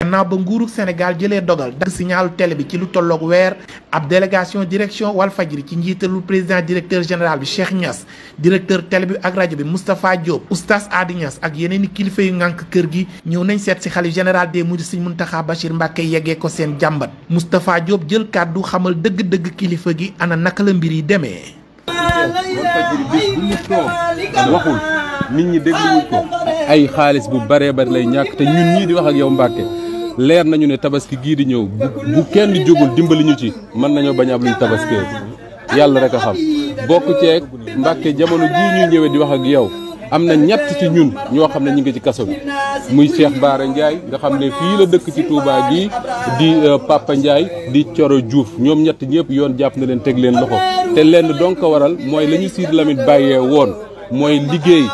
gannaaw ba nguurug Sénégal jëlee dogal dagg signalu télé bi ci lu tolloog weer ab délégation direction Walfadjri ci njiitalu président directeur général bi Cheikh Niass directeur télé bi ak rajo bi Moustapha Diop oustaz Adi Niass ak yeneen i kilifa yu ngànk kër gi ñëw nañ seet si xalif général des mourides Serigne Mountakha Bachir Mbacké yeggee ko seen jàmbat Moustapha Diop jël kàddu xamal dëgg-dëgg kilifa gi ana naka la mbir yi demee. Walfadjri bis bu mu toog waxul nit ñi dégluwuñ ko ay xaalis bu baree bari lay ñàkk te ñun ñii di wax ak yow Mbàkke leer nañu ne tabaski gii di ñëw bu kenn jógul dimbali ñu ci mën nañoo bañ a am luñ tabaskee yàlla rek a xam bokk ceeg Mbàkke jamono jii ñuy ñëwee di wax ak yow am na ñett ci ñun ñoo xam ne ñu ngi ci kaso bi muy Cheikh Bara Ndiaye nga xam ne fii la dëkk ci Touba gi di Papa Ndiaye di Coro Diouf ñoom ñett ñëpp yoon jàpp na leen teg leen loxo te lenn donc ko waral mooy la ñu Sidy Lamine bàyyee woon mooy liggéey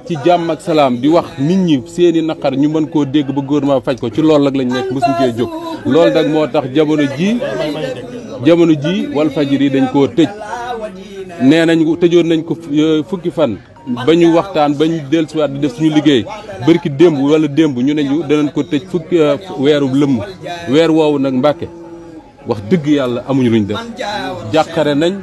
ci jàmm ak salaam di wax nit ñi seeni naqar ñu mën koo dégg ba gouvernement faj ko ci loolu nag lañ nekk mosuñ cee jóg loolu nag moo tax jamono ji Walfadjri dañ koo tëj nee nañ tëjoon nañ ko fukki fan ba ñu waxtaan ba ñu dellusiwaat di def suñu liggéey bërki démb wala démb ñu ne ñu danañ ko tëj fukki weeru lëmm weer woowu nag Mbàkke wax dëgg yàlla amuñu luñ def jàqare nañ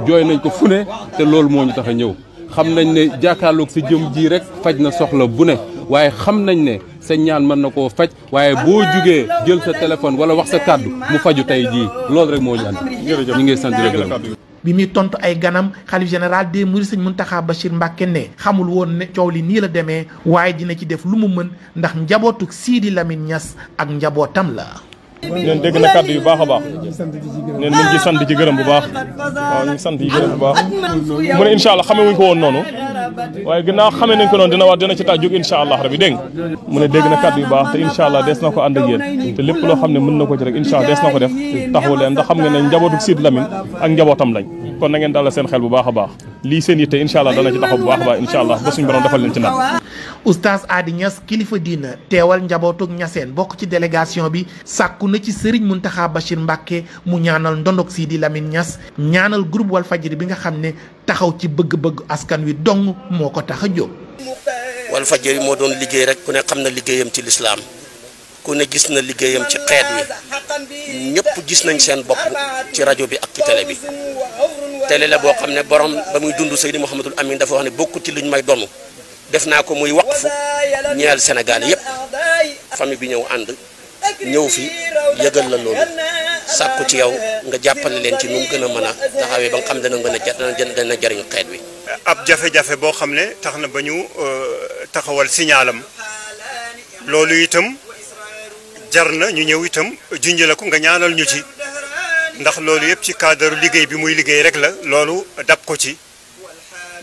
jooy nañ ko fu ne te loolu moo ñu tax a ñëw xam nañ ne jàkkaarloog sa jëm ji rek faj na soxla bu ne waaye xam nañ ne sa ñaan mën na koo faj waaye boo jugee jël sa téléphone wala wax sa kàddu mu faju tey jii loolu rek moo ñu ànd ñu ngi sant rek bi muy tontu ay ganam xalif général des mourides Serigne Mountakha Bachir Mbacké ne xamul woon ne coow li nii la demee waaye dina ci def lu mu mën ndax njabootu Sidy Lamine Niass ak njabootam la. neen dégg na kàddu yu baax a baax neen mu ngi sant ci gërëm bu baax waaw ñu ngi sant yi gërëm bu baax mu ne incha allah xamee wuñ ko woon noonu waaye ginnaaw xamee nañ ko noonu dina ci tax jóg incha allah rabi dégg mu ne dégg na kàddu yu baax te incha allah dees na ko ànd ak yéen te lépp loo xam ne mën na ko ci rek incha allah dees na ko def taxawu leen ndax xam nga ne njabootu Sidy Lamine ak njabootam lañ kon na ngeen dalal seen xel bu baax a baax lii seen yitte incha allah dana ci taxaw bu baax a baax incha allah ba suñu borom defal leen ci nag oustaz Adi Niass kilifa diina teewal njabootug Niassène bokk ci délégation bi sàkku na ci Serigne Mountakha Bachir Mbacké mu ñaanal ndondog Sidy Lamine Niass ñaanal groupe Walfadjri bi nga xam ne taxaw ci bëgg-bëgg askan wi dong moo ko tax a jóg. Walfadjri moo doon liggéey rek ku ne xam na liggéeyam ci lislaam ku ne gis na liggéeyam ci xeet wi ñëpp gis nañ seen bopp ci rajo bi ak ci télé bi télé la boo xam ne borom ba muy dund Seydi Mouhamadul Amin dafa wax ne bokku ci luñ may donn def naa ko muy waqfu ñeel Sénégal yëpp famille bi ñëw ànd ñëw fi yëgal la loolu sàkku ci yow nga jàppale leen ci nu mu gën a mën a taxawee ba nga xam dana jariñu xeet wi. ab jafe-jafe boo xam ne tax na ba ñu taxawal signalam loolu itam jar na ñu ñëw itam junjale ko nga ñaanal ñu ci ndax loolu yëpp ci cadre liggéey bi muy liggéey rek la loolu dab ko ci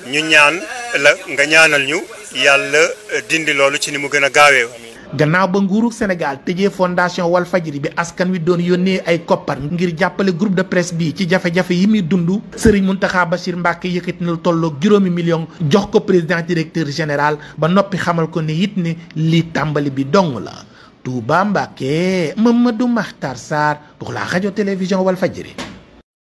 ñu ñaan la nga ñaanal ñu yàlla dindi loolu ci ni mu gën a gaawee. gannaaw ba nguuru Sénégal tëjee fondation Walfadjri bi askan wi doon yónnee ay koppar ngir jàppale groupe de presse bi ci jafe-jafe yi muy dund Serigne Mountakha Bachir Mbacké yëkkati na lu tolloog 5 millions jox ko président directeur général ba noppi xamal ko ne it ne lii tàmbali bi dong la. Touba Mbacké Mamadou Makhtar Sarr pour la radio télévision Walfadjri.